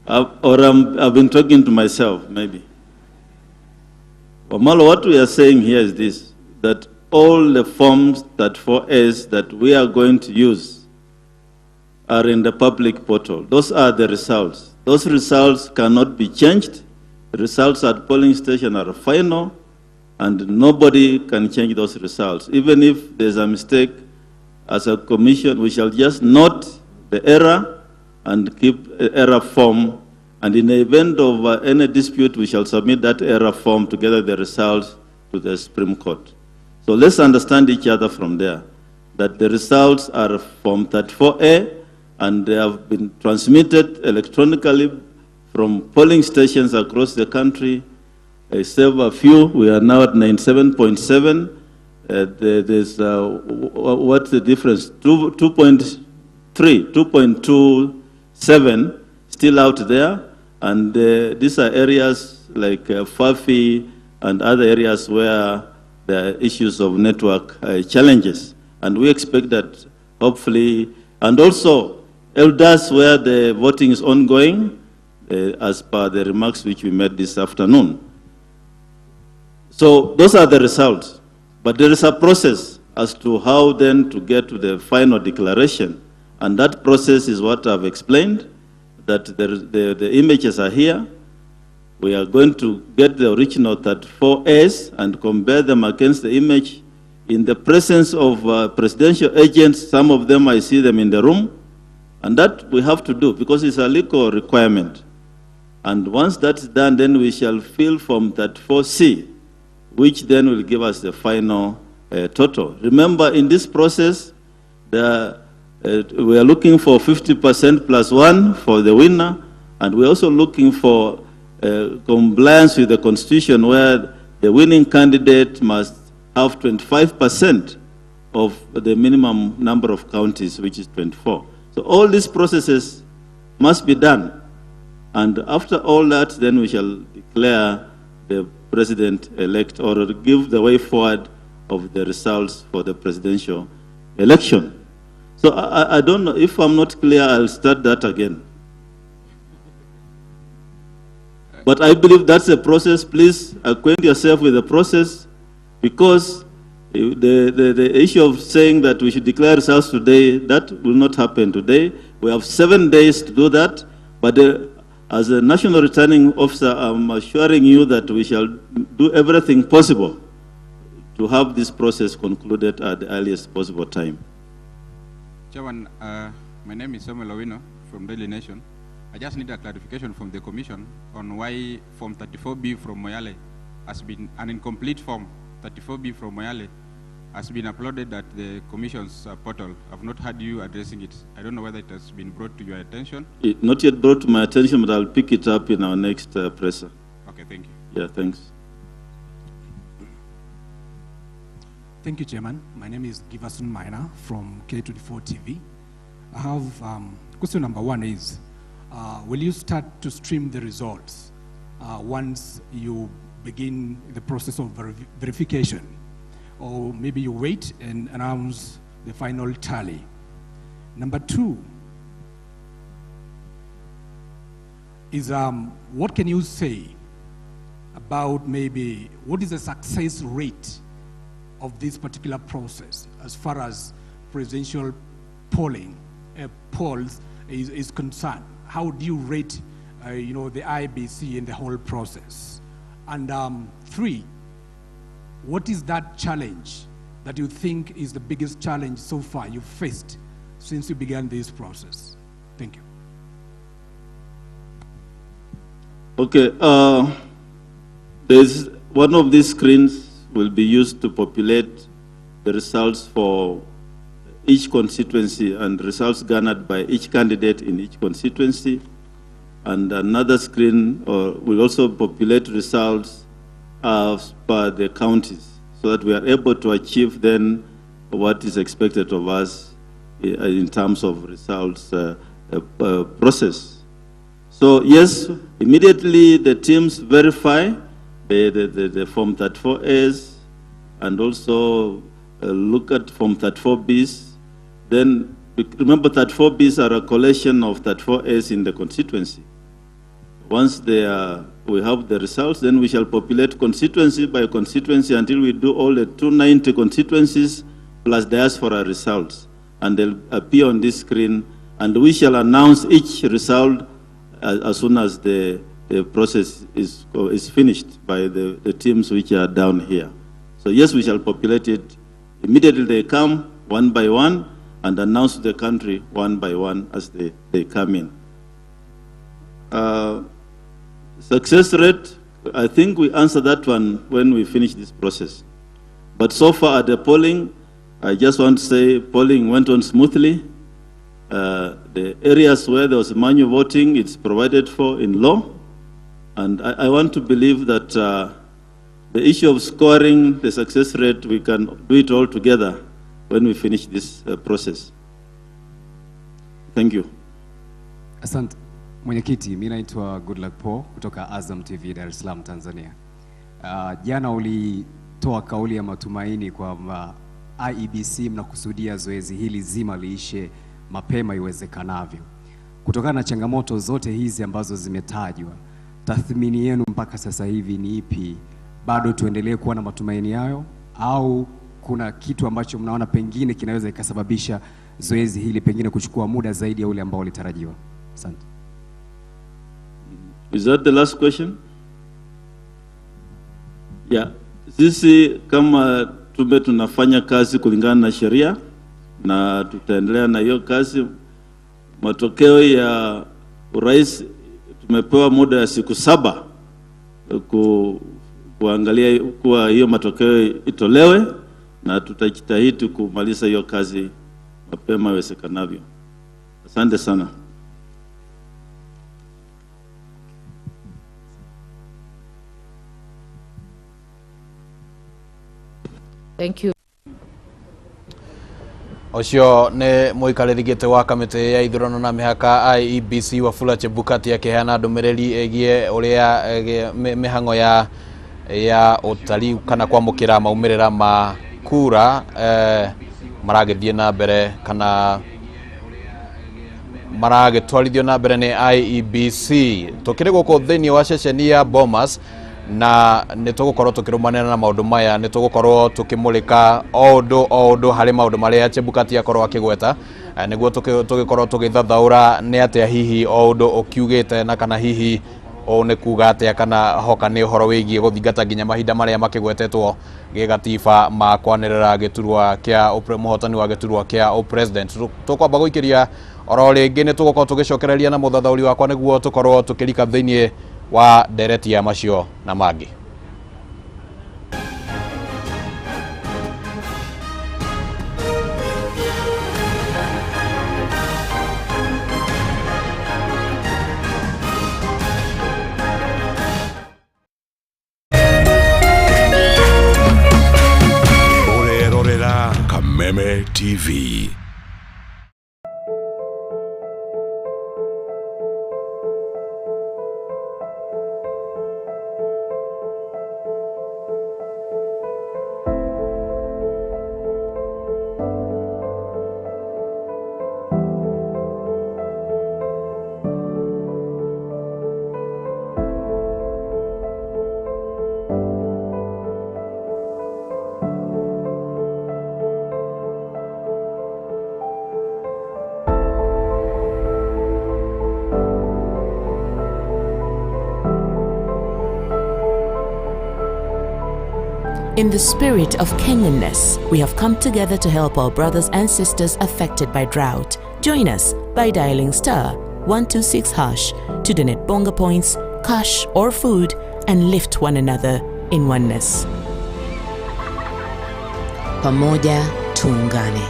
Or I've been talking to myself, maybe. Wamalo, what we are saying here is this, that all the forms 34S that we are going to use are in the public portal. Those are the results. Those results cannot be changed. The results at polling station are final, and nobody can change those results. Even if there's a mistake, as a commission, we shall just note the error and keep error form. And in the event of any dispute, we shall submit that error form together with the results to the Supreme Court. So let's understand each other from there, that the results are from 34A, and they have been transmitted electronically from polling stations across the country. Except a few, we are now at 97.7. There's, what's the difference? 2.3, 2.27 still out there. And these are areas like Fafi and other areas where there are issues of network challenges. And we expect that hopefully, and also Eldas where the voting is ongoing, as per the remarks which we made this afternoon. So those are the results. But there is a process as to how then to get to the final declaration. And that process is what I've explained, that the images are here. We are going to get the original 34S and compare them against the image in the presence of presidential agents. Some of them, I see them in the room. And that we have to do because it's a legal requirement. And once that's done, then we shall fill Form 34C, which then will give us the final total. Remember, in this process, we are looking for 50% plus one for the winner, and we're also looking for compliance with the Constitution, where the winning candidate must have 25% of the minimum number of counties, which is 24. So all these processes must be done. And after all that, then we shall declare the president-elect or give the way forward of the results for the presidential election. So I don't know, if I'm not clear, I'll start that again. But I believe that's a process. Please acquaint yourself with the process, because the issue of saying that we should declare results today, that will not happen today. We have 7 days to do that, but as a national returning officer, I'm assuring you that we shall do everything possible to have this process concluded at the earliest possible time. Chairman, my name is Samuel Owino from Daily Nation. I just need a clarification from the Commission on why Form 34B from Moyale has been an incomplete Form 34B from Moyale has been uploaded at the Commission's portal. I've not heard you addressing it. I don't know whether it has been brought to your attention. It, not yet brought to my attention, but I'll pick it up in our next presser. Okay, thank you. Yeah, thanks. Thank you, Chairman. My name is Giverson Maina from K24 TV. I have question number one is, will you start to stream the results once you begin the process of verification? Or maybe you wait and announce the final tally? Number two is what can you say about maybe what is the success rate of this particular process as far as presidential polls is concerned? How do you rate the IEBC in the whole process? And three, what is that challenge that you think is the biggest challenge so far you've faced since you began this process? Thank you. Okay, there's one of these screens will be used to populate the results for each constituency and results garnered by each candidate in each constituency. And another screen will also populate results as per the counties, so that we are able to achieve then what is expected of us in terms of results process. So yes, immediately the teams verify the Form 34As and also look at Form 34Bs. Then remember 34Bs are a collation of 34As in the constituency. Once we have the results, then we shall populate constituency by constituency until we do all the 290 constituencies plus diaspora results. And they'll appear on this screen, and we shall announce each result as soon as the process is finished by the teams which are down here. So yes, we shall populate it. Immediately they come one by one and announce to the country one by one as they come in. Success rate, I think we answer that one when we finish this process. But so far at the polling, I just want to say polling went on smoothly. The areas where there was manual voting, it's provided for in law. And I want to believe that the issue of scoring the success rate, we can do it all together when we finish this process. Thank you. Asante mwenyekiti, mimi naitwa Goodluck Paul kutoka Azam TV Dar es Salaam, Tanzania. Jana ulitoa kauli ya matumaini kwamba IEBC mnakusudia zoezi hili zima liishe mapema iwezekanavyo. Kutokana na changamoto zote hizi ambazo zimetajwa, tathmini yenu mpaka sasa hivi ni ipi? Bado tuendelee kuwa na matumaini hayo au kuna kitu ambacho mnaona pengine kinaweza ikasababisha zoezi hili pengine kuchukua muda zaidi ya ule ambao ulitarajiwa? Asante. Is that the last question? Yeah. Sisi kama tume tunafanya kazi kulingana na sheria na tutaendelea na hiyo kazi. Matokeo ya urais tumepewa muda ya siku 7 kuangalia kuwa hiyo matokeo itolewe, na tutajitahidi kumaliza hiyo kazi mapema iwezekanavyo. Asante sana. Thank you. Ũcio nĩ mũikarĩri gĩtĩ wa kamĩtĩ ya ithurano na mĩhaka IEBC Wafula Chebukati akĩheana ndũmĩrĩri ĩgiĩ ũrĩa mĩhang'o ya ũtari kana kwamũkĩra maumĩrĩra ma kura maragĩthiĩ na mbere kana maragĩtwarithio na mbere nĩ IEBC. Tũkĩrĩ gũkũ thĩinĩ wa ceceni ya Bomas na nĩ tũgũkorwo tũkĩrũmanĩra na maũndũ maya, nĩ tũgũkorwo tũkĩmũrĩka o ũndũ harĩ maũndũ marĩa Chebukati akorwo akĩgweta, nĩguo tũgĩkorwo tũgĩthathaũra nĩ atĩa hihi o ũndũ ũkiugĩte na kana hihi ũũ nĩ kuga atĩa kana hoka nĩ ũhoro wĩgiĩ gũthingata nginya mahinda marĩa makĩgwetetwo gĩgatiba ma kwanĩrĩra gĩturwa kĩa mũhotani wa gĩturwa kĩa ũpresident. Tũkwamba gũikĩria oro rĩngĩ nĩ tũgũkorwo tũgĩcokereria na mũthathaũri wakwa nĩguo tũkorwo tũkĩrika thĩinĩ wa ndereti ya macio na mangĩ. Orerorera Kameme TV. In the spirit of Kenyanness, we have come together to help our brothers and sisters affected by drought. Join us by dialing *126# to donate bonga points, cash or food, and lift one another in oneness. Pamoja tuungane.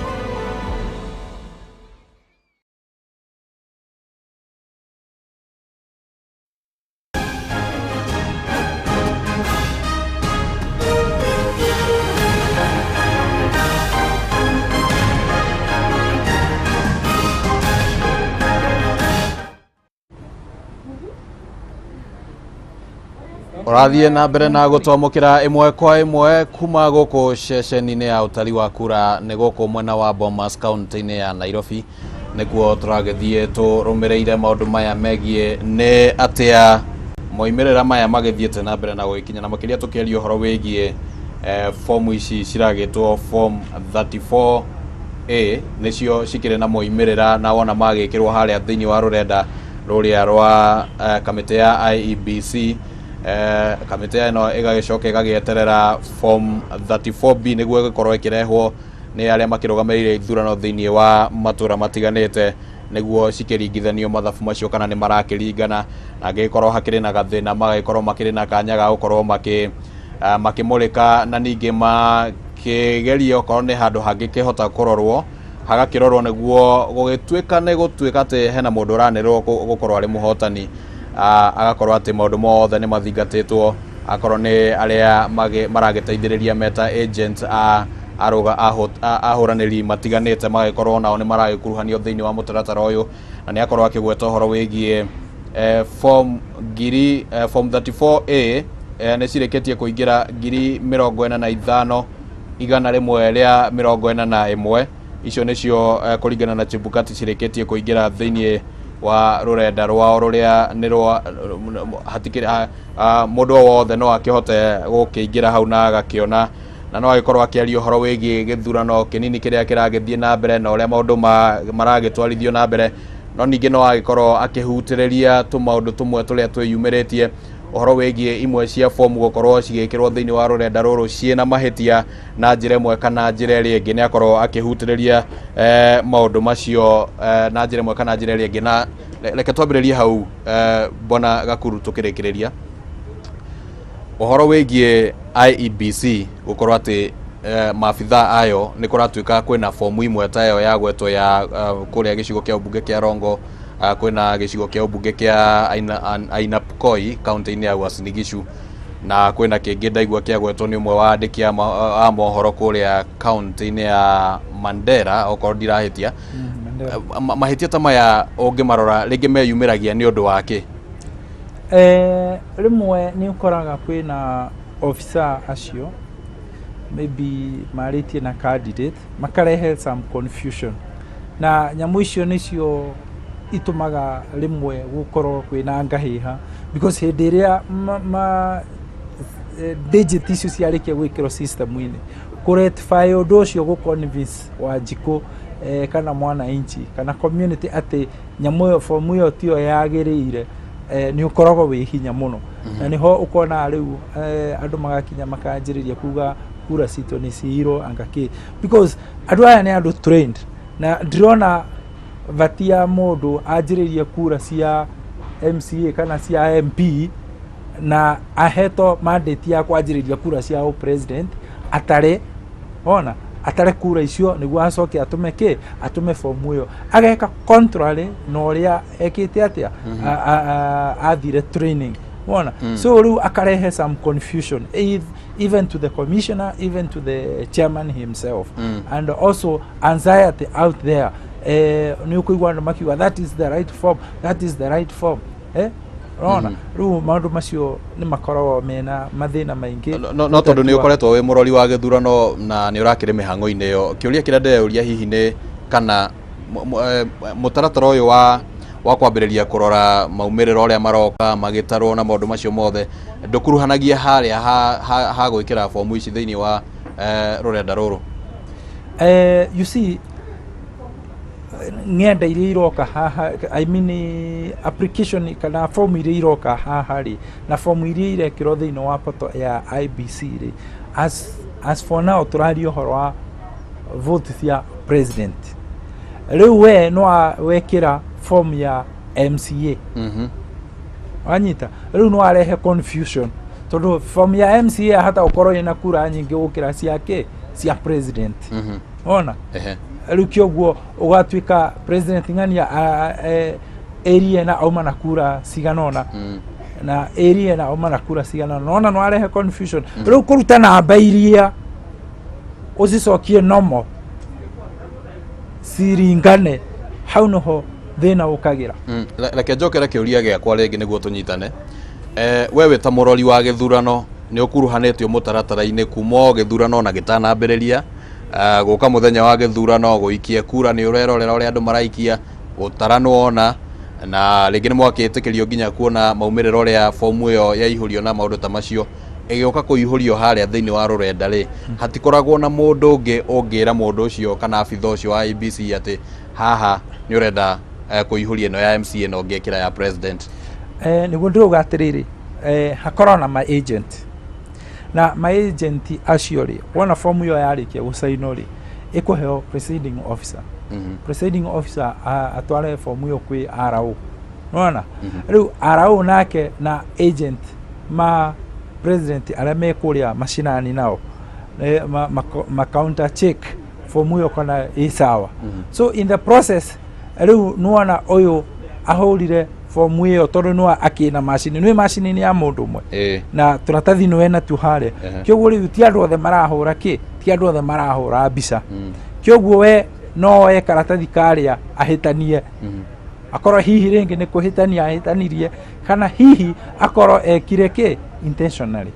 Ũrathiĩ na mbere na gũtwamũkĩra ĩmwe kwa ĩmwe kuma gũkũ ceceni-inĩ ya ũtari wa kura nĩ gũkũ mwena wa Bomas kaunti-inĩ ya Nairobi, nĩkuo tũragĩthiĩ tũrũmĩrĩire maũndũ maya megiĩ nĩ atĩa Moimĩrĩra maya magĩthiĩte na mbere na gũgĩkinya, na makĩria tũkĩaria ũhoro wĩgiĩ fomu ici ciragĩtwo form 34A, nĩcio cikĩrĩ na moimĩrĩra, na wona magĩkĩrwo harĩa thĩinĩ wa rũrenda rũrĩa rwa kamĩtĩ ya IEBC. Kamĩtĩ ĩno ĩgagĩcoka ĩgagĩeterera form 34B nĩguo ĩgĩkorwo ĩkĩrehwo nĩ arĩa makĩrũgamĩrĩire ithurano thĩinĩ wa matũra matiganĩte, nĩguo cikĩringithanio mathabu macio kana nĩ marakĩringana, na angĩgĩkorwo hakĩrĩ na gathĩna magagĩkorwo makĩrĩ na kanya ga gũkorwo makĩmũrĩka, na ningĩ makĩgeria okorwo nĩ handũ hangĩkĩhota kũrorwo hagakĩrorwo, nĩguo gũgĩtuĩka nĩ gũtuĩka atĩ hena mũndũ ũranĩrĩrwo gũkorwo arĩ mũhotani, agakorwo atĩ maũndũ mothe nĩ mathingatĩtwo, akorwo nĩ arĩa maragĩteithĩrĩria meta agent a arũga ahũranĩri matiganĩte, magagĩkorwo nao nĩ maragĩkuruhanio thĩinĩ wa mũtaratara ũyũ. Na nĩ akorwo akĩgweta ũhoro wĩgiĩ form ngiri form 34A nĩ cirĩkĩtie kũingĩra 45,141. Icio nĩcio kũringana na Chebukati cirĩkĩtie kũingĩra thĩinĩ wa rũrenda rwao rũrĩa nĩ rwa hatikĩrĩ mũndũ o wothe no akĩhote gũkĩingĩra hau na agakĩona. Na no agĩkorwo akĩaria ũhoro wĩgiĩ gĩthurano kĩnini kĩrĩa kĩragĩthiĩ na mbere na ũrĩa maũndũ maragĩtwarithio na mbere, no ningĩ no agĩkorwo akĩhutĩrĩria tũmaũndũ tũmwe tũrĩa twĩyumĩrĩtie, ũhoro wĩgiĩ imwe cia fomu gũkorwo cigĩkĩrwo thĩinĩ wa rũrenda rũrũ ciĩna mahĩtia na njĩra ĩmwe kana njĩra ĩrĩa ĩngĩ. Nĩ akorwo akĩhutĩrĩria maũndũ macio na njĩra ĩmwe kana njĩra ĩrĩa ĩngĩ. Na reke twambĩrĩrie hau, bwana Gakuru, tũkĩrĩkĩrĩria ũhoro wĩgiĩ IEBC gũkorwo atĩ maabitha ayo nĩ kũratuĩka kwĩna fomu imwe ta ĩyo ya gwetwo ya kũrĩa gĩcigo kĩa ũmbunge kĩa Rongo, kwĩna gĩcigo kĩa ũmbunge kĩa Ainabkoi kaunti-inĩ ya Uasin Gishu, na kwĩna kĩngĩ ndaigua kĩa gwetwo nĩ ũmwe wa andĩki a mohoro kũrĩa kaunti-inĩ ya Mandera, okorwo ndirahĩtia. Mahĩtia ta maya ũngĩmarora rĩngĩ meyumĩragia nĩ ũndũ wa kĩ? Rĩmwe nĩ ũkoraga kwĩna officer acio maybe marĩtie na candidate makarehe some confusion, na nyamũ icio nĩcio itũmaga rĩmwe gũkorwo kwĩna ngahĩha, because hĩndĩ ĩrĩa digit icio ciarĩkia gwĩkĩrwo system-inĩ, kũrectify ũndũ ũcio, gũ convince Wanjikũ kana mwananchi kana community atĩ nyamũ ĩyo, fomu ĩyo tiyo yagĩrĩire, nĩ ũkoragwo wĩ hinya mũno. Na nĩho ũkona rĩu andũ magakinya makanjĩrĩria kuga kura citũ nĩ ciirwo anga kĩ, because andũ aya nĩ andũ trained, na ndĩrona bati ya mũndũ anjĩrĩrie kura cia MCA kana cia MP na ahetwo mandate ya kwanjĩrĩria kura cia president, atare ona atare kura icio nĩguo acoke atũme kĩ, atũme fomu ĩyo, ageka contrary na ũrĩa ekĩte atĩa athire training wona. So rĩu akarehe some confusion even to the commissioner, even to the chairman himself, and also anxiety out there. Nĩ ũkũigua andũ makiuga, "That is the right form, that is the right form." Ũrona rĩu maũndũ macio nĩ makoragwo mena mathĩna maingĩ. No tondũ nĩ ũkoretwo wĩ mũrori wa gĩthurano na nĩ ũrakĩrĩ mĩhang'o-inĩ ĩyo, kĩũria kĩrĩa ndĩreyũria hihi nĩ kana mũtaratara ũyũ wa kwambĩrĩria kũrora maumĩrĩra ũrĩa maroka magĩtarwo na maũndũ macio mothe ndũkuruhanagia harĩa ha gwĩkĩra fomu ici thĩinĩ wa rũrenda rũrũ? You see, ng'enda iria iroka haha, I mean application kana form iria iroka haha rĩ, na form iria irekĩrwo thĩinĩ wa portal ya IBC rĩ, as for now tũraria ũhoro wa vote cia president. Rĩu we no wekĩra form ya MCA, wanyita, rĩu no arehe confusion, tondũ form ya MCA ahota gũkorwo ĩna kura nyingĩ gũkĩra cia kĩ, cia president. Ona rĩu kĩoguo ũgatuĩka president ng'ania area na auma na kura cigana ũna, na area na auma na kura cigana ũna, nona no arehe confusion. Rĩu kũruta namba iria ũcicokie normal ciringane, hau nĩho thĩna ũkagĩra. Reke njokere kĩũria gĩakwa rĩngĩ nĩguo tũnyitane. We wĩ ta mũrori wa gĩthurano nĩ ũkuruhanĩtio mũtaratara-inĩ kuma o gĩthurano na gĩtanambĩrĩria, gũka mũthenya wa gĩthurano, gũikia kura, nĩ ũrerorera ũrĩa andũ maraikia, gũtaranwo ona Na rĩngĩ nĩ mwakĩtĩkĩrio nginya kuona maumĩrĩra ũrĩa fomu ĩyo yaihũrio na maũndũ ta macio ĩgĩũka kũihũrio harĩa thĩinĩ wa rũrenda rĩ, hatikoragwo na mũndũ ũngĩ ũngĩra mũndũ ũcio kana abitha ũcio wa IEBC atĩ haha nĩ ũrenda kũihũria ĩno ya MCA na ũngĩkĩra ya president. Nĩguo ndĩrauga atĩrĩrĩ, hakorwo na ma agent, na ma agent acio rĩ, wona fomu ĩyo yarĩkia gũcainwo rĩ, ĩkũheo presiding officer. Presiding officer atware fomu ĩyo kwĩ RO, nĩwona? Rĩu RO nake na agent ma president arĩa me kũrĩa macinani nao ma counter check fomu ĩyo kana ĩ sawa. So in the process rĩu nĩwona ũyũ ahũrire fomu ĩyo tondũ nĩwa akĩna macini, nĩ macini nĩ ya mũndũ ũmwe na tũratathi nĩ wena tu harĩa. Kĩoguo rĩu ti andũ othe marahũra kĩ, ti andũ othe marahũra mbica. Kĩoguo we no oe karatathi karĩa ahĩtanie, akorwo hihi rĩngĩ nĩ kũhĩtania ahĩtanirie, kana hihi akorwo ekire kĩ intentionally.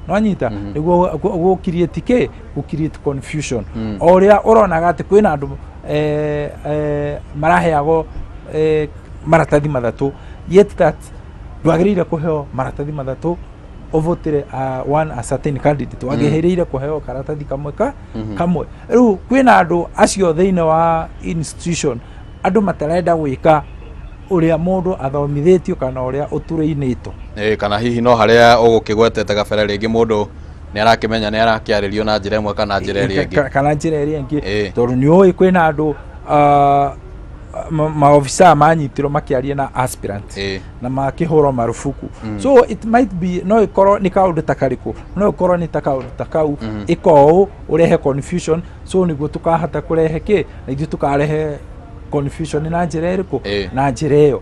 Nonyita nĩguo gũ create kĩ, gũ create confusion. O ũrĩa ũronaga atĩ kwĩna andũ maraheagwo maratathi mathatũ, yet that ndwagĩrĩire kũheo maratathi mathatũ ũvotire one a certain candidate, wagĩrĩire kũheo karatathi kamwe ka kamwe. Rĩu kwĩna andũ acio thĩinĩ wa institution, andũ matarenda gwĩka ũrĩa mũndũ athomithĩtio kana ũrĩa ũtũrĩinĩtwo. Kana hihi no harĩa ũgũkĩgwetete gabere rĩngĩ mũndũ nĩ arakĩmenya nĩ arakĩarĩrio na njĩra ĩmwe kana njĩra ĩrĩa ĩngĩ. Kana njĩra ĩrĩa ĩngĩ, tondũ nĩ ũĩ kwĩna andũ maobisa manyitirwo makĩaria na aspirant na makĩhũrwo marubuku. So it might be no ĩkorwo nĩ kaũndũ ta karĩkũ, no ĩkorwo nĩ ta kaũndũ ta kau ĩka ũũ ũrehe confusion, so nĩguo tũkahota kũrehe kĩ, na ithuĩ tũkarehe confusion na njĩra ĩrĩkũ, na njĩra ĩyo.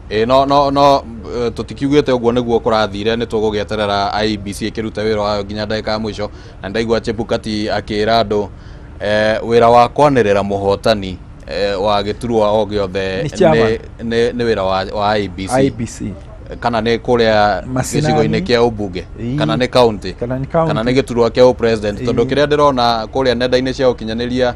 No tũtikiugĩte ũguo nĩguo kũrathire, nĩ tũgũgĩeterera IEBC ĩkĩrute wĩra wayo nginya ndagĩka ya mũico. Na ndaigua Chebukati akĩra andũ wĩra wa kwanĩrĩra mũhotani wa gĩturwa o gĩothe Nĩ chairman. nĩ wĩra wa IEBC. IEBC. Kana nĩ kũrĩa Macinani. gĩcigo-inĩ kĩa ũmbunge, kana nĩ county, kana nĩ county, kana nĩ gĩturwa kĩa ũpresident, tondũ kĩrĩa ndĩrona kũrĩa nenda-inĩ cia ũkinyanĩria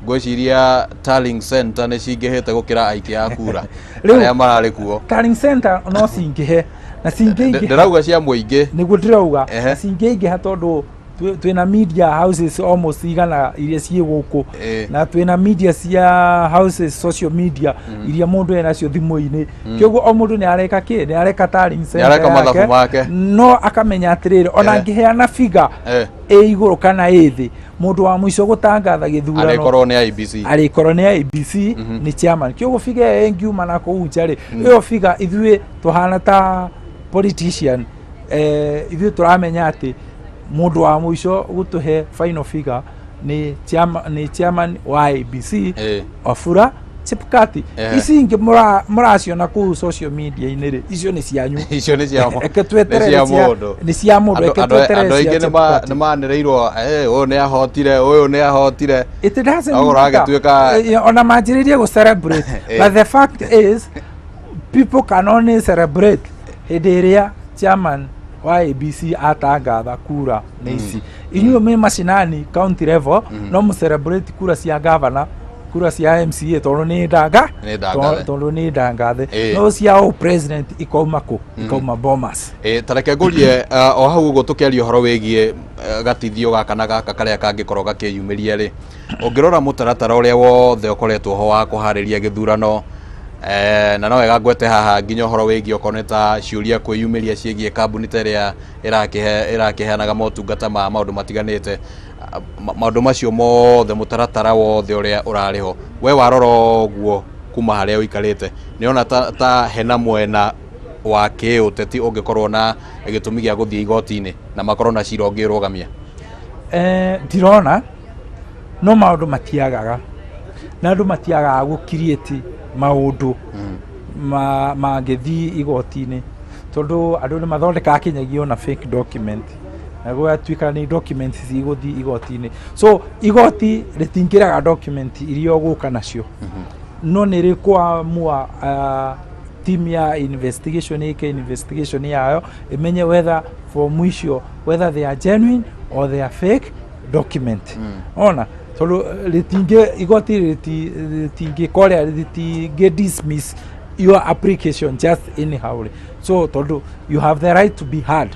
ngwĩciria tallying center nĩ cingĩhĩte gũkĩra aikia a kura Rĩu- arĩa mararĩ kuo. Tallying center no cingĩhe na cingĩingĩha. Ndĩrauga cia mũingĩ. Nĩguo ndĩrauga, na cingĩingĩha tondũ twĩna media houses almost igana iria ciĩ gũkũ, na twĩna media cia houses, social media iria mũndũ enacio thimũ-inĩ. Kĩoguo o mũndũ nĩ areka kĩ, nĩ areka tallying center Nĩ areka mathabu yake, make. no akamenya atĩrĩrĩ, ona angĩheana figure ĩ igũrũ kana ĩ thĩ, mũndũ wa mũico gũtangatha gĩthurano arĩkorwo nĩ IEBC. Arĩkorwo nĩ IEBC, nĩ chairman. Kĩoguo figure ĩyo ĩngiuma na kũu nja rĩ, ĩyo figure ithuĩ tũhana ta politician, ithuĩ tũramenya atĩ mũndũ wa mũico gũtũhe final figure nĩ chairman, nĩ chairman wa IEBC Wafula Chebukati. Ici ingĩ mũraciona kũu social media-inĩ rĩ, icio nĩ cianyu. Icio nĩ cia Eke tweterere nĩ cia mũndũ. Nĩ cia mũndũ. Eke tweterere Andũ cia aingĩ Chebukati. nĩ manĩrĩirwo, "Ũyũ nĩ ahotire, ũyũ nĩ ahotire." It doesn't No matter. ũragĩtuĩka Ona manjĩrĩrie gũ celebrate, but the fact is people can only celebrate hĩndĩ ĩrĩa chairman wa IEBC atangatha kura nĩ ici. Inyuĩ mwĩ macinani county level, no mũ celebrate kura cia governor, kura cia MCA, tondũ nĩ ndanga Nĩ ndangathe. Tondũ nĩ ndangathe. No cia o president ikauma kũ? Ikauma Bomas. Ta reke ngũrie o hau ũguo tũkĩaria ũhoro wĩgiĩ gatithio gaka na gaka karĩa kangĩkorwo gakĩyumĩria rĩ, ũngĩrora mũtaratara ũrĩa wothe ũkoretwo ho wa kũharĩria gĩthurano, na no wega ngwete haha nginya ũhoro wĩgiĩ okorwo nĩ ta ciũria kwĩyumĩria ciĩgiĩ kambuni ta ĩrĩa ĩrakĩheanaga motungata ma maũndũ matiganĩte, maũndũ macio mothe, mũtaratara wothe ũrĩa ũrarĩ ho, we warora ũguo kuma harĩa ũikarĩte, nĩona ta hena mwena wa kĩũteti ũngĩkorwo na gĩtũmi gĩa gũthiĩ igoti-inĩ na makorwo na cira ũngĩrũgamia? Ndirona, no maũndũ matiagaga na andũ matiagaga gũ create maũndũ mangĩthiĩ igoti-inĩ, tondũ andũ nĩ mathondekaga kinyagia ona fake document na gũgatuĩka nĩ document cigũthiĩ igoti-inĩ. So igoti rĩtingĩraga document iria ũgũka nacio, no nĩ rĩkũamua team ya investigation ĩke investigation yayo, ĩmenye whether form icio, whether they are genuine or they are fake document. Ona tondũ rĩtingĩ igoti rĩtingĩkorĩa, rĩtingĩ dismiss Your application just anyhow rĩ, so tondũ you have the right to be heard,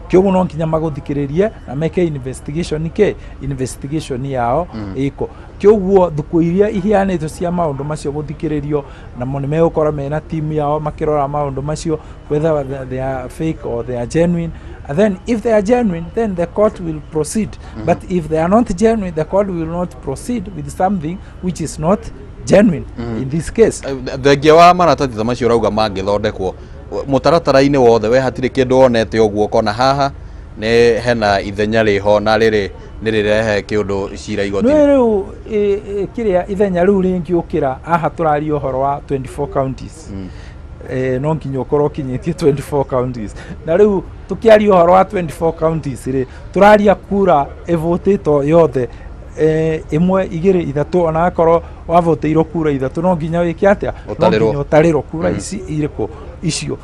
kĩoguo no nginya magũthikĩrĩrie na meke investigation, ke investigation yao ĩko. Kĩoguo thukũ iria ihianĩtwo cia maũndũ macio gũthikĩrĩrio namo, nĩ megũkorwo mena team yao makĩrora maũndũ macio, whether they are fake or they are genuine. And then if they are genuine, then the court will proceed, but if they are not genuine, the court will not proceed with something which is not genuine in this case. Thengia wa maratathi ta macio ũrauga mangĩthondekwo mũtaratara-inĩ wothe, we hatirĩ kĩndũ wonete ũguo ũkona haha nĩ hena ithenya rĩho na rĩrĩ nĩ rĩrehe kĩũndũ cira Nĩ igoti-inĩ? Rĩu kĩrĩa ithenya rĩu rĩngĩũkĩra haha, tũraria ũhoro wa 24 counties. No nginya ũkorwo ũkinyĩtie 24 counties, na rĩu tũkĩaria ũhoro wa 24 counties rĩ, tũraria kura ĩvũtĩtwo yothe, ĩmwe, igĩrĩ, ithatũ. Ona akorwo wavũtĩirwo kura ithatũ, no nginya wĩke atĩa? No Ũtarĩrwo. nginya ũtarĩrwo kura ici irĩkũ icio.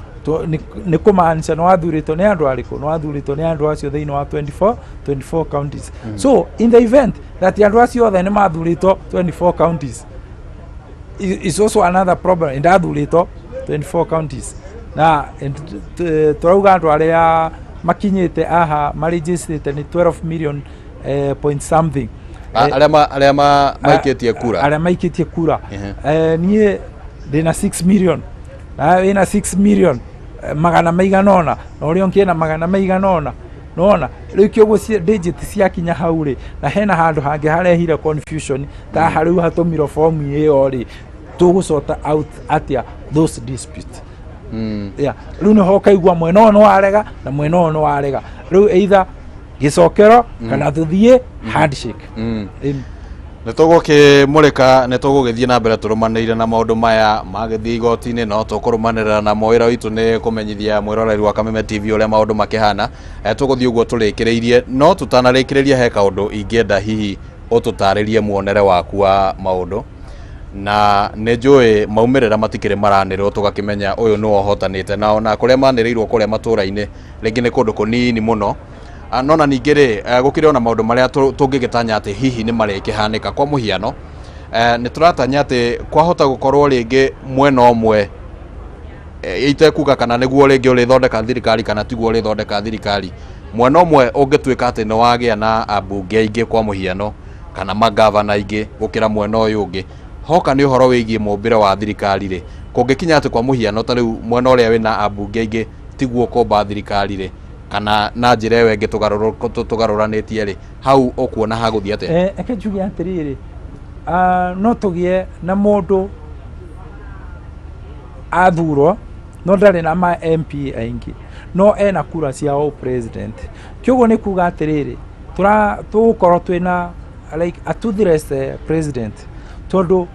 Nĩ kũmaanisha nĩ wathurĩtwo nĩ andũ arĩkũ, nĩ wathurĩtwo nĩ andũ acio thĩinĩ wa 24 counties. So in the event that andũ acio othe nĩ mathurĩtwo 24 counties is also another problem. Ndathurĩtwo 24 counties na tũrauga andũ arĩa makinyĩte aha marĩnjĩcĩte nĩ 12 million point something. Arĩa maikĩtie kura. Arĩa maikĩtie kura. Niĩ ndĩna 6 million na wĩna 6 million magana maigana ũna, na ũrĩa ũngĩ ena magana maigana ũna. Nona rĩu kĩoguo digit ciakinya hau rĩ, na hena handũ hangĩ harehire confusion ta haha rĩu hatũmirwo fomu ĩyo rĩ, tũgũsort out atĩa those dispute? Yeah. Rĩu nĩho ũkaigua mwena ũyũ nĩ warega na mwena ũyũ nĩ warega. Rĩu either gĩcokero kana tũthiĩ handshake. Nĩ tũgũkĩmũrĩka, nĩ tũgũgĩthiĩ na mbere tũrũmanĩrĩire na maũndũ maya magĩthiĩ igoti-inĩ, no tũkũrũmanĩrĩra namo. Wĩra witũ nĩ kũmenyithia mwĩroreri wa Kameme TV ũrĩa maũndũ makĩhana. Tũgũthiĩ ũguo tũrĩkĩrĩirie, no tũtanarĩkĩrĩria he kaũndũ ingĩenda hihi ũtũtarĩrie muonere waku wa maũndũ, na nĩ njũĩ maumĩrĩra matikĩrĩ maranĩrwo tũgakĩmenya ũyũ nĩwe ũhotanĩte, na ona kũrĩa manĩrĩirwo kũrĩa matũra-inĩ rĩngĩ nĩ kũndũ kũnini mũno. No na ningĩ rĩ, gũkĩrĩ ona maũndũ marĩa tũngĩgĩtanya atĩ hihi nĩ marĩkĩhanĩka. Kwa mũhiano, nĩ tũratanya atĩ kwahota gũkorwo rĩngĩ mwena ũmwe, itekuga kana nĩguo rĩngĩ ũrĩthondeka thirikari kana tiguo ũrĩthondeka thirikari, mwena ũmwe ũngĩtuĩka atĩ nĩ wagĩa na ambunge aingĩ kwa mũhiano kana magavana aingĩ gũkĩra mwena ũyũ ũngĩ, hoka nĩ ũhoro wĩgiĩ mũmbĩre wa thirikari rĩ, kũngĩkinya atĩ kwa mũhiano ta rĩu mwena ũrĩa wĩna ambunge aingĩ tiguo kũmba thirikari rĩ, kana na njĩra ĩyo ĩngĩ tũgarũranĩtie rĩ, hau ũkuona hagũthiĩ atĩa? Reke njuge atĩrĩrĩ, no tũgĩe na mũndũ athurwo no ndarĩ na ma MP aingĩ, no ena kura cia o president. Kĩoguo nĩ kuga atĩrĩrĩ, tũgũkorwo twĩna like a toothless president, tondũ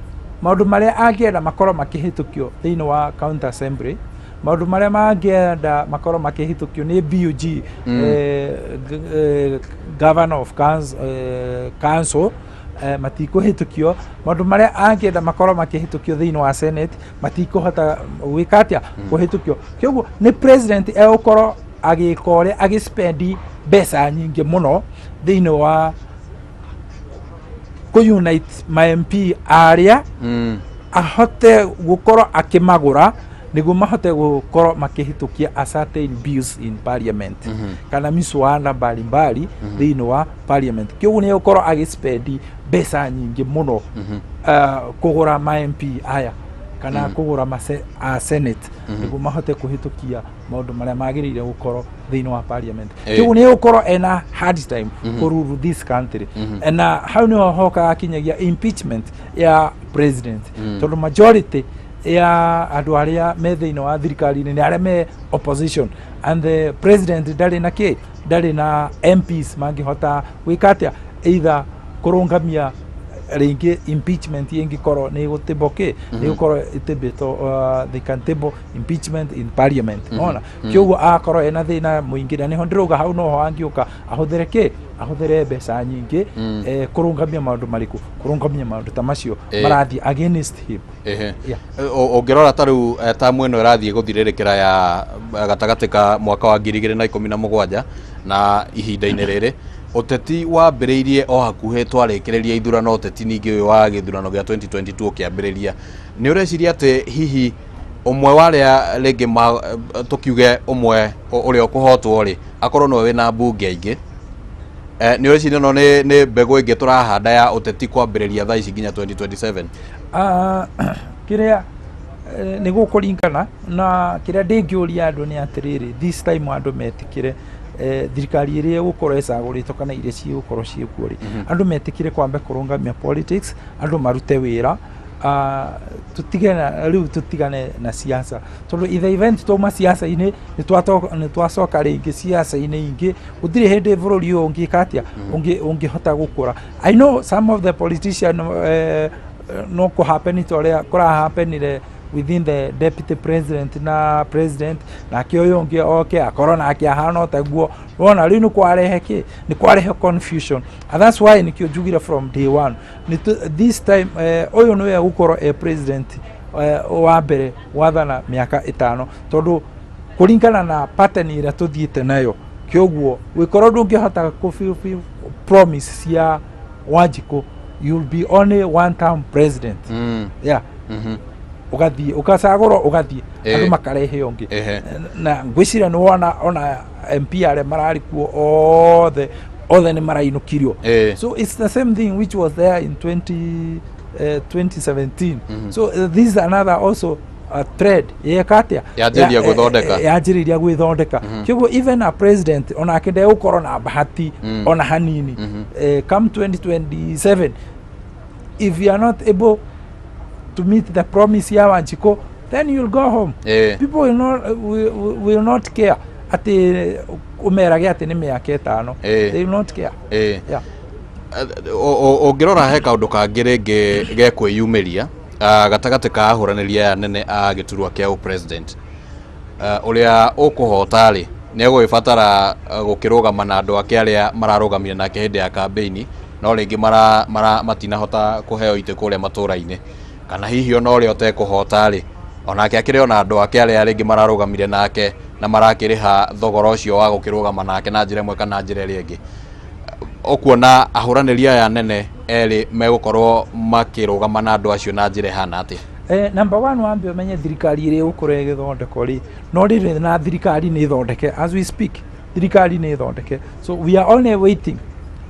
maũndũ marĩa angĩenda makorwo makĩhĩtũkio thĩinĩ wa county assembly, maũndũ marĩa mangĩenda makorwo makĩhĩtũkio nĩ BUG, governor of council, matikũhĩtũkio. Maũndũ marĩa angĩenda makorwo makĩhĩtũkio thĩinĩ wa senate matikũhota gwĩka atĩa? Kũhĩtũkio. Kĩoguo nĩ president egũkorwo agĩka ũrĩa agĩspendi mbeca nyingĩ mũno thĩinĩ wa kũ-unite ma MP arĩa ahote gũkorwo akĩmagũra nĩguo mahote gũkorwo makĩhĩtũkia a certain bills in parliament kana miswada mbalimbali thĩinĩ wa parliament. Kĩoguo nĩ egũkorwo agĩspendi mbeca nyingĩ mũno kũgũra ma MP aya kana kũgũra ma a senate nĩguo mahote kũhĩtũkia maũndũ marĩa magĩrĩire gũkorwo thĩinĩ wa parliament. Kĩoguo nĩ egũkorwo ena hard time kũrule this country, na hau nĩho hokaga kinyagia impeachment ya president, tondũ majority ya andũ arĩa me thĩinĩ wa thirikari-inĩ nĩ arĩa me opposition, and the president ndarĩ na kĩ, ndarĩ na MPs mangĩhota gwĩka atĩa, either kũrũngamia rĩngĩ impeachment ĩngĩkorwo nĩ ĩgũtĩmbwo kĩ, nĩ ĩgũkorwo ĩtĩmbĩtwo, they can table impeachment in parliament. Nona kĩoguo agakorwo ena thĩna mũingĩ, na nĩho ndĩrauga hau noho angĩũka ahũthĩre kĩ, ahũthĩre mbeca nyingĩ kũrũngamia maũndũ marĩkũ, kũrũngamia maũndũ ta macio marathiĩ against him. Yeah. Ũngĩrora ta rĩu tamu ĩno ĩrathiĩ gũthirĩrĩkĩra ya gatagatĩ ka mwaka wa 2017 na ihinda-inĩ rĩrĩ, ũteti wambĩrĩirie o hakuhĩ twarĩkĩrĩria ithurano, ũteti ningĩ ũyũ wa gĩthurano gĩa 2022 ũkĩambĩrĩria. Nĩ ũreciria atĩ hihi Ũmwe wa arĩa rĩngĩ tũkiuge ũmwe ũrĩa ũkũhotwo rĩ, akorwo nĩwe wĩna mbunge aingĩ, nĩ ũreciria ĩno nĩ mbegũ ĩngĩ tũrahanda ya ũteti kwambĩrĩria thaa ici nginya 2027? Kĩrĩa nĩ gũkũringana na kĩrĩa ndĩngĩũria andũ nĩ atĩrĩrĩ, this time andũ metĩkĩre thirikari ĩrĩa ĩgũkorwo ĩcagũrĩtwo kana iria cigũkorwo ciĩkuo rĩ, andũ metĩkĩre kwambe kũrũngamia politics, andũ marute wĩra, tutige na rĩu tũtigane na siasa, tondũ in the event twauma siasa-inĩ nĩ twacoka rĩngĩ siasa-inĩ ingĩ, gũtirĩ hĩndĩ bũrũri ũyũ ũngĩka atĩa, ũngĩhota gũkũra. I know some of the politician no kũ happen ta ũrĩa kũrahapenire within the deputy president na president, nake ũyũ ũngĩ oke akorwo nake ahana o taguo. Wona rĩu nĩ kwarehe kĩ, nĩ kwarehe confusion, and that's why nĩkĩo njugire from day one this time ũyũ nĩwe gũkorwo e president wa mbere gwathana mĩaka 5, tondũ kũringana na pattern ĩrĩa tũthiĩte nayo, kĩoguo gwĩkorwo ndũngĩhota kũ fulfill promise cia Wanjikũ, you'll be only one term president. Yeah, ũgathiĩ ũgacagũrwo, ũgathiĩ, andũ makarehe ũngĩ. Na ngwĩciria nĩ wona ona MP arĩa mararĩ kuo othe othe nĩ marainũkirio. So it's the same thing which was there in 2017. So this is another also a thread yeka atĩa? Yanjĩrĩria gwĩthondeka. Yanjĩrĩria gwĩthondeka. Kĩoguo even a president onake ndegũkorwo na bahati ona hanini. Come 2027, if you are not able to meet the promise ya Wanjikũ, then you'll go home. People will not care atĩ ũmerage atĩ nĩ mĩaka 5. They will not care. Yeah. Ũngĩrora he kaũndũ kangĩ rĩngĩ gekwĩyumĩria gatagatĩ ka ahũranĩri aya nene a gĩturwa kĩa ũpresident, ũrĩa ũkũhota rĩ, nĩ egũgĩbatara gũkĩrũgama na andũ ake arĩa mararũgamire nake hĩndĩ ya kambĩini, no rĩngĩ matinahota kũheo itĩ kũrĩa matũra-inĩ, kana hihi ona ũrĩa ũtekũhota rĩ, onake akĩrĩ ona andũ ake arĩa rĩngĩ mararũgamire nake na marakĩrĩha thogora ũcio wa gũkĩrũgama nake na njĩra ĩmwe kana njĩra ĩrĩa ĩngĩ. Ũkuona ahũranĩri aya nene erĩ megũkorwo makĩrũgama na andũ acio na njĩra ĩhana atĩa? Number one, wambe ũmenye thirikari ĩrĩa ĩgũkorwo ĩgĩthondekwo rĩ, no rĩrĩ na thirikari nĩ ĩthondeke. As we speak, thirikari nĩ ĩthondeke, so we are only waiting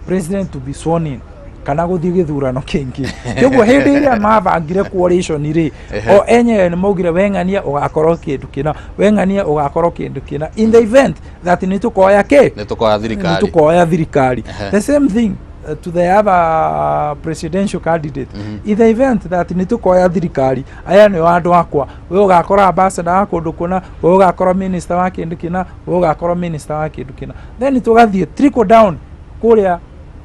president to be sworn in kana gũthiĩ gĩthurano kĩngĩ. Kĩoguo hĩndĩ ĩrĩa mabangire coalition rĩ, o enyewe nĩ maugire weng'ania ũgakorwo kĩndũ kĩna, weng'ania ũgakorwo kĩndũ kĩna, in the event that nĩ tũkoya kĩ, nĩ tũkoya thirikari, nĩ tũkoya thirikari. The same thing to the other presidential candidate, in the event that nĩ tũkoya thirikari, aya nĩo andũ akwa, we ũgakorwo ambassador wa kũndũ kũna, we ũgakorwo minister wa kĩndũ kĩna, we ũgakorwo minister wa kĩndũ kĩna, then tũgathiĩ trickle down kũrĩa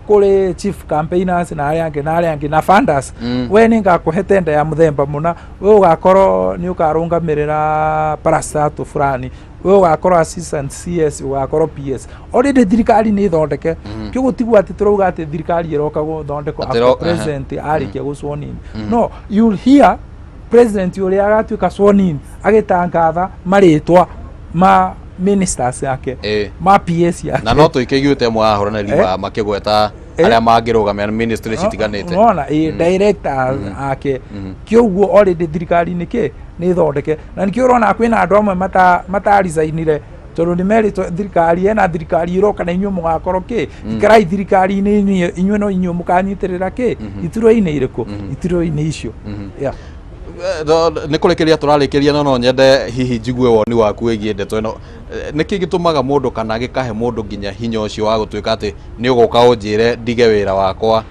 kũrĩ chief campaigners na arĩa angĩ na arĩa angĩ na funders. We nĩ ngakũhe tenda ya mũthemba mũna, we ũgakorwo nĩ ũkarũngamĩrĩra parastatal fulani, we ũgakorwo assistant CS, ũgakorwo PS. Already thirikari nĩ ĩthondeke. Kĩoguo tiguo atĩ tũrauga atĩ thirikari ĩroka gũthondekwo after president arĩkia gũ sworn in. No you'll hear president ũrĩa agatuĩka sworn in agĩtangatha marĩtwa ma ministers yake, ma PS yake. Na no tũikĩiguĩte amwe a ahũranĩri makĩgweta arĩa mangĩrũgamia ministry citiganĩte. Nona director ake. Kĩoguo already thirikari nĩ kĩ, nĩ ĩthondeke, na nĩkĩo ũrona kwĩna andũ amwe mataricainire, tondũ nĩ merĩtwo thirikari ena thirikari ĩroka na inyuĩ mũgakorwo kĩ, ikarai thirikari-inĩ, inyuĩ no inyuĩ mũkanyitĩrĩra kĩ, iturwa-inĩ irĩkũ, iturwa-inĩ icio. Yeah. Nĩ kũrĩkĩria tũrarĩkĩria, no nyende hihi njigue woni waku wĩgiĩ ndeto ĩno. Nĩkĩ gĩtũmaga mũndũ kana gĩkahe mũndũ nginya hinya ũcio wa gũtuĩka atĩ nĩ ũgũka ũnjĩre ndige wĩra wakwa,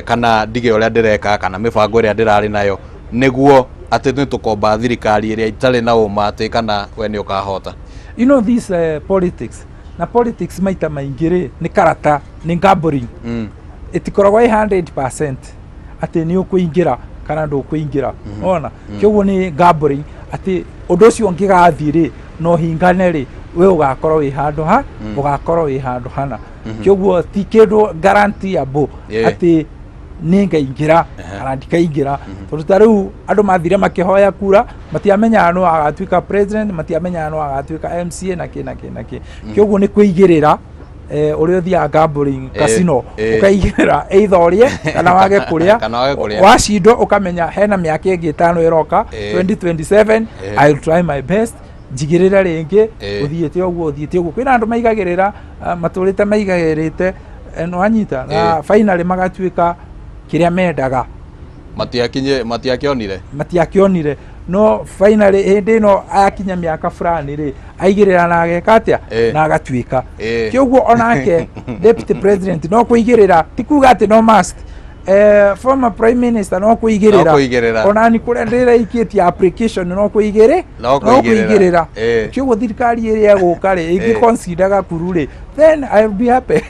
kana ndige ũrĩa ndĩreka kana mĩbango ĩrĩa ndĩrarĩ nayo, nĩguo atĩ nĩ tũkomba thirikari ĩrĩa itarĩ na ũma atĩ kana we nĩ ũkahota? You know this politics, na politics maita maingĩ rĩ, nĩ karata, nĩ gambling. Ĩtikoragwo ĩ 100% atĩ nĩ ũkũingĩra kana ndũkũingĩra. Ona kĩoguo nĩ gambling atĩ ũndũ ũcio ũngĩgathiĩ rĩ, no hingane rĩ, we ũgakorwo wĩ handũ ha, ũgakorwo wĩ handũ hana. Kĩoguo ti kĩndũ guaranteeable atĩ nĩ ngaingĩra kana ndikaingĩra, tondũ ta rĩu andũ mathire makĩhoya kura, matiamenyaga nũ agatuĩka president, matiamenyaga nũ agatuĩka MCA na kĩ na kĩ na kĩ. Kĩoguo nĩ kwĩigĩrĩra Ũrĩa ũthiaga gambling casino, ũkaigĩrĩra either ũrĩe kana wage kũrĩa. Kana wage kũrĩa. Wacindwo ũkamenya hena mĩaka ĩngĩ 5 ĩroka, 2027, I'll try my best njigĩrĩre rĩngĩ. Ũthiĩte ũguo, ũthiĩte ũguo, kwĩna andũ maigagĩrĩra, matũrĩte maigagĩrĩte, nĩwanyita, na finally magatuĩka kĩrĩa mendaga. Matiakinye, matiakĩonire. Matiakĩonire, no finally hĩndĩ ĩno akinya mĩaka fulani rĩ, aigĩrĩra na ageka atĩa? Na agatuĩka. Kĩoguo onake deputy president no kũigĩrĩra, ti kuga atĩ no must, former prime minister no kũigĩrĩra. No kũigĩrĩra. Onani kũrĩa ndĩraikĩtie application no kũigĩrĩ. No kũigĩrĩra. Kũigĩrĩra. Kĩoguo thirikari ĩrĩa ĩgũka rĩ, ĩngĩ consider Gakuru rĩ, then I'll be happy.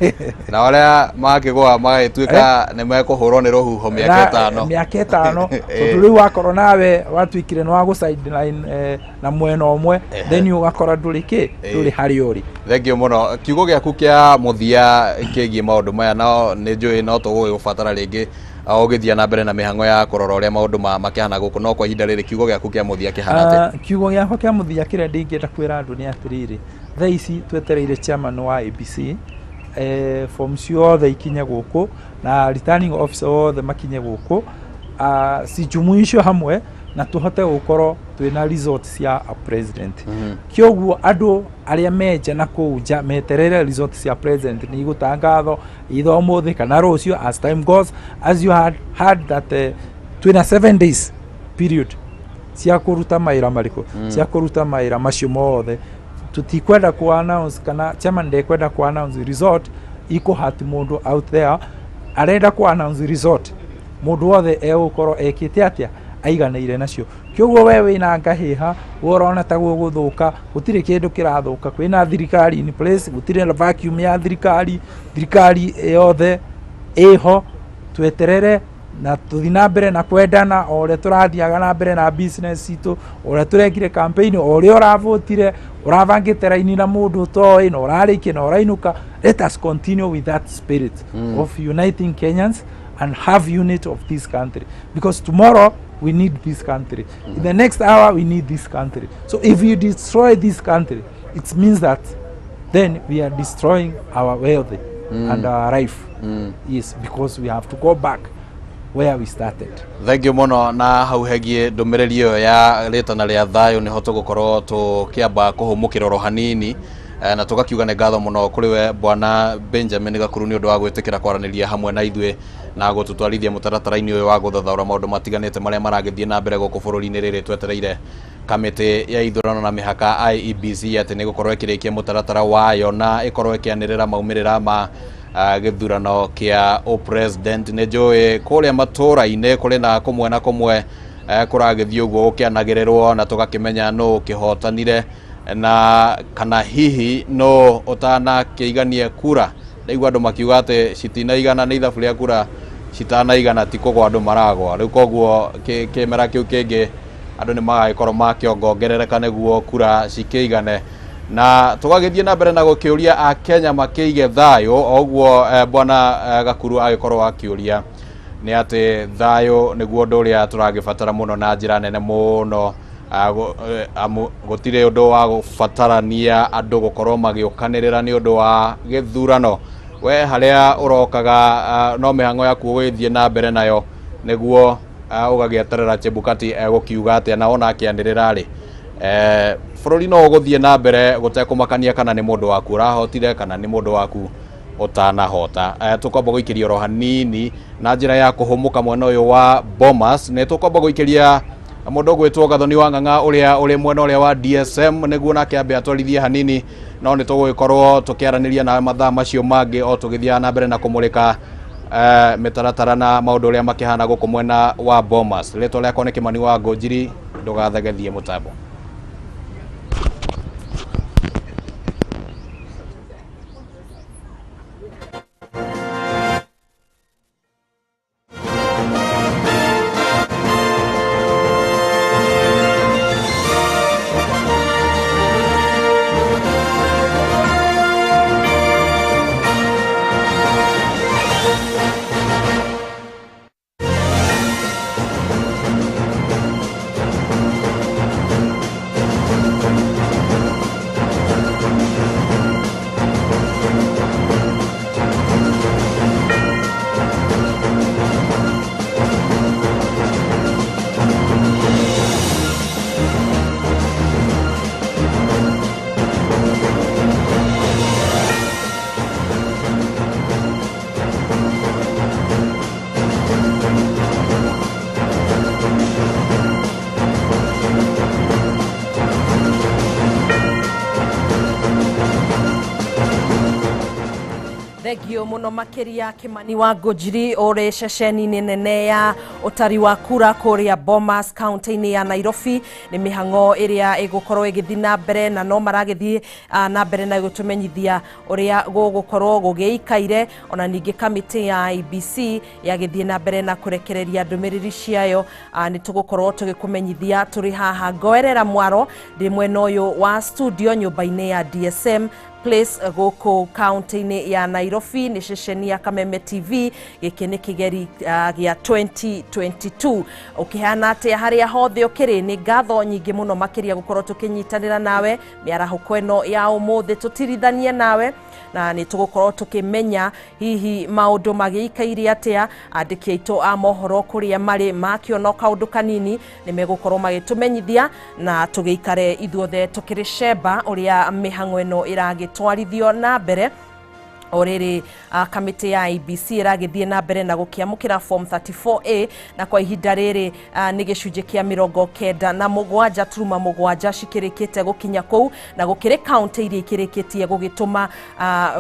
Na arĩa makĩgũa magagĩtuĩka nĩ mekũhũrwo nĩ rũhuho mĩaka 5. Mĩaka 5, tondũ rĩu wakorwo nawe watuĩkire nĩ wa gũ sideline na mwena ũmwe, then ũgakora ndũrĩ kĩ, ndũrĩ harĩa ũrĩ. Thank you mũno. Kiugo gĩaku kĩa mũthia kĩgiĩ maũndũ maya, no nĩ njũĩ no tũgũgĩgũbatara rĩngĩ ũgĩthiĩ na mbere na mĩhang'o ya kũrora ũrĩa maũndũ makĩhana gũkũ, no kwa ihinda rĩrĩ kiugo gĩaku kĩa mũthia kĩhana atĩa? Kiugo gĩakwa kĩa mũthia kĩrĩa ndingĩenda kwĩra andũ nĩ atĩrĩrĩ, thaa ici twetereire chairman wa ABC, form ciothe ikinye gũkũ na returning officer othe makinye gũkũ, cijumuishwo hamwe na tũhote gũkorwo twĩna result cia a president. Kĩoguo andũ arĩa menja na kũu nja meterere result cia president nĩ igũtangathwo either ũmũthĩ kana rũciũ, as time goes. As you had heard that twĩna 7 days period cia kũruta mawĩra marĩkũ, cia kũruta mawĩra macio mothe. Tutikwenda ku announce kana chairman ndekwenda ku announce result ikũhati mũndũ out there arenda ku announce result mũndũ wothe egũkorwo ekĩte atĩa, aiganĩire nacio. Kĩoguo we wĩna ngahĩha, we ũrona ta gũgũthũka, gũtirĩ kĩndũ kĩrathũka. Kwĩna thirikari in place, gũtirĩ na vacuum ya thirikari, thirikari yothe ĩho. Tweterere na tũthi na mbere na kwendana o ũrĩa tũrathiaga na mbere na business citũ, o ũrĩa tũrekire campaign, o ũrĩa ũravotire, ũrabangĩte raini na mũndũ ũtoĩ na ũrarĩkia na ũrainũka. Let us continue with that spirit of uniting Kenyans and have unit of this country, because tomorrow we need this country, in the next hour we need this country. So if you destroy this country, it means that then we are destroying our wealth and our life. Yes, because we have to go back where we started. Thank you mũno. Na hau hegiĩ ndũmĩrĩri ĩyo ya rĩtana rĩa thayũ, nĩho tũgũkorwo tũkĩamba kũhũmũkĩra oro hanini, na tũgakiuga nĩ ngatho mũno kũrĩ we bwana Benjamin Gakuru nĩ ũndũ wa gwĩtĩkĩra kwaranĩria hamwe na ithuĩ na gũtũtwarithia mũtaratara-inĩ ũyũ wa gũthathaũra maũndũ matiganĩte marĩa maragĩthiĩ na mbere gũkũ bũrũri-inĩ, rĩrĩ twetereire kamĩtĩ ya ithurano na mĩhaka IEBC atĩ nĩ gũkorwo ĩkĩrĩkia mũtaratara wayo na ĩkorwo ĩkĩanĩrĩra maumĩrĩra ma gĩthurano kĩa ũpresident. Nĩ njũĩ kũrĩa matũra-inĩ kũrĩ na kũmwe na kũmwe kũragĩthiĩ ũguo gũkĩanagĩrĩrwo na tũgakĩmenya nũ kĩhotanire na kana hihi no ũtanakĩiganie kura. Ndaigua andũ makiuga atĩ citinaigana, nĩ ithabu rĩa kura citanaigana, ti kũgwa andũ maragwa rĩu. Koguo kĩmera kĩu kĩngĩ andũ nĩ magagĩkorwo makĩongongerereka nĩguo kura cikĩigane, na tũgagĩthiĩ na mbere na gũkĩũria akenya makĩige thayũ o ũguo bwana Gakuru agĩkorwo akĩũria nĩ atĩ thayũ nĩguo ũndũ ũrĩa tũragĩbatara mũno na njĩra nene mũno. Amu gũtirĩ ũndũ wa gũbatarania andũ gũkorwo magĩũkanĩrĩra nĩ ũndũ wa gĩthurano. We harĩa ũrokaga, no mĩhang'o yaku ũgĩthiĩ na mbere nayo nĩguo ũgagĩeterera Chebukati egũkiuga atĩa, na ona akĩanĩrĩra rĩ, bũrũri no ũgũthiĩ na mbere gũtekũmakania kana nĩ mũndũ waku ũrahotire kana nĩ mũndũ waku ũtanahota. Tũkwamba gũikĩria oro hanini na njĩra ya kũhũmũka mwena ũyũ wa Bomas. Nĩ tũkwamba gũikĩria mũndũ ũgwĩtwo Gathoni wa Ng'ang'a ũrĩa ũrĩ mwena ũrĩa wa DSM nĩguo nake ambe atwarithie hanini, no nĩ tũgũgĩkorwo tũkĩaranĩria nawe mathaa macio mangĩ o tũgĩthiaga na mbere na kũmũrĩka mĩtaratara na maũndũ ũrĩa makĩhana gũkũ mwena wa Bomas. Rĩtwa rĩakwa nĩ Kĩmani wa Ngũnjiri, ndũgathegethie mũtambo. Thengio muno makiria Kimani wa Ngũnjiri ũrĩ ceceni-inĩ nene ya ũtari wa kura kũrĩa Bomas kaunti-inĩ ya Nairobi. Nĩ mĩhang'o ĩrĩa ĩgũkorwo ĩgĩthiĩ na mbere na no maragĩthiĩ na mbere na gũtũmenyithia ũrĩa gũgũkorwo gũgĩikaire. Ona ningĩ kamĩtĩ ya IEBC yagĩthiĩ na mbere na kũrekereria ndũmĩrĩri ciayo. Nĩ tũgũkorwo tũgĩkũmenyithia tũrĩ haha ngoerera mwaro ndĩ mwena ũyũ wa studio nyũmba-inĩ ya DSM Place gũkũ kaunti-inĩ ya Nairobi. Nĩ ceceni ya Kameme TV. Gĩkĩ nĩ kĩgeri gĩa 2022. Ũkĩhana atĩa harĩa hothe ũkĩrĩ? Nĩ ngatho nyingĩ mũno makĩria gũkorwo tũkĩnyitanĩra nawe mĩarahũko ĩno ya ũmũthĩ, tũtirithanie nawe na nĩ tũgũkorwo tũkĩmenya hihi maũndũ magĩikaire atĩa. Andĩki aitũ a mohoro kũrĩa marĩ makĩona kaũndũ kanini nĩ megũkorwo magĩtũmenyithia na tũgĩikare ithuothe tũkĩrĩ cemba ũrĩa mĩhang'o ĩno ĩragĩtwarithio na mbere. O rĩrĩ kamĩtĩ ya IEBC ĩragĩthiĩ na mbere na gũkĩamũkĩra form 34A na kwa ihinda rĩrĩ nĩ gĩcunjĩ kĩa 97.7 cikĩrĩkĩte gũkinya kũu, na gũkĩrĩ kaunti iria ikĩrĩkĩtie gũgĩtũma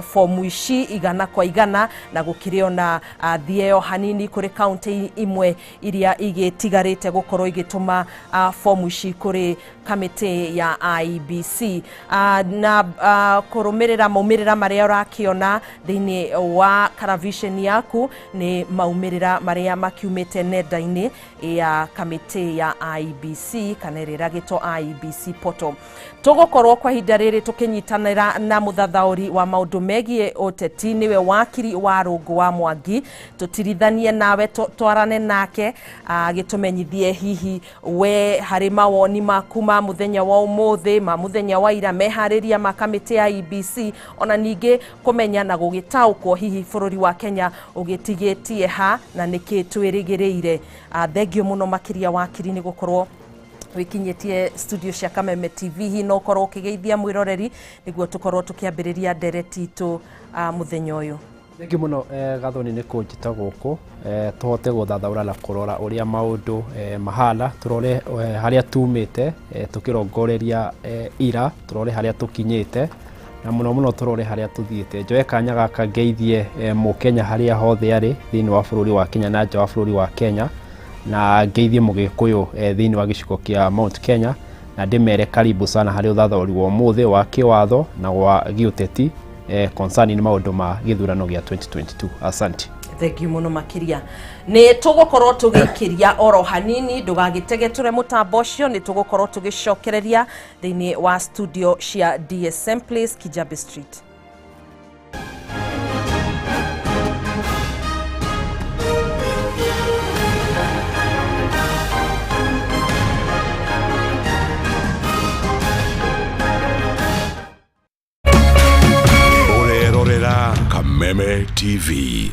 fomu ici 100 kwa 100, na gũkĩrĩ ona thieo hanini kũrĩ kaunti imwe iria igĩtigarĩte gũkorwo igĩtũma fomu ici kũrĩ kamĩtĩ ya IEBC. Na kũrũmĩrĩra maumĩrĩra marĩa ũrakĩona thĩinĩ wa karavisheni yaku nĩ maumĩrĩra marĩa makiumĩte nenda-inĩ ya kamĩtĩ ya IEBC kana ĩrĩa ĩragĩtwo IEBC portal. Tũgũkorwo kwa ihinda rĩrĩ tũkĩnyitanĩra na mũthathaũri wa maũndũ megiĩ ũteti nĩwe wakiri wa Rũngũ wa Mwangi, tũtirithanie nawe twarane nake agĩtũmenyithie hihi we harĩ mawoni maku ma mũthenya wa ũmũthĩ, ma mũthenya wa ira, meharĩria ma kamĩtĩ ya IEBC, ona ningĩ kũmenya na gũgĩtaũkwo hihi bũrũri wa Kenya ũgĩtigĩtie ha na nĩkĩ twĩrĩgĩrĩire. Thengio mũno makĩria wakiri nĩ gũkorwo wikinyĩtie studio cia Kameme TV. Hihi no ũkorwo ũkĩgeithia mwĩroreri nĩguo tũkorwo tũkĩambĩrĩria ndereti itũ mũthenya ũyũ. Thengiũ mũno Gathoni nĩ kũnjĩta gũkũ tũhote gũthathaũra na kũrora ũrĩa maũndũ mahana, tũrore harĩa tumĩte tũkĩrongoreria ira, tũrore harĩa tũkinyĩte na mũno mũno tũrore harĩa tũthiĩte. Njoe kanya gaka ngeithie mũkenya harĩa hothe arĩ thĩinĩ wa bũrũri wa Kenya na nja wa bũrũri wa Kenya, na ngeithie mũgĩkũyũ thĩinĩ wa gĩcigo kĩa Mount Kenya, na ndĩmere karibu sana harĩ ũthathaũri wa ũmũthĩ wa kĩwatho na wa gĩũteti concerning maũndũ ma gĩthurano gĩa 2022. Asante. Thengiũ mũno makĩria. Nĩ tũgũkorwo tũgĩikĩria oro hanini, ndũgagĩtegetũre mũtambo ũcio, nĩ tũgũkorwo tũgĩcokereria thĩinĩ wa studio cia DSM Place, Kijabe Street. Ũrerorera Kameme TV.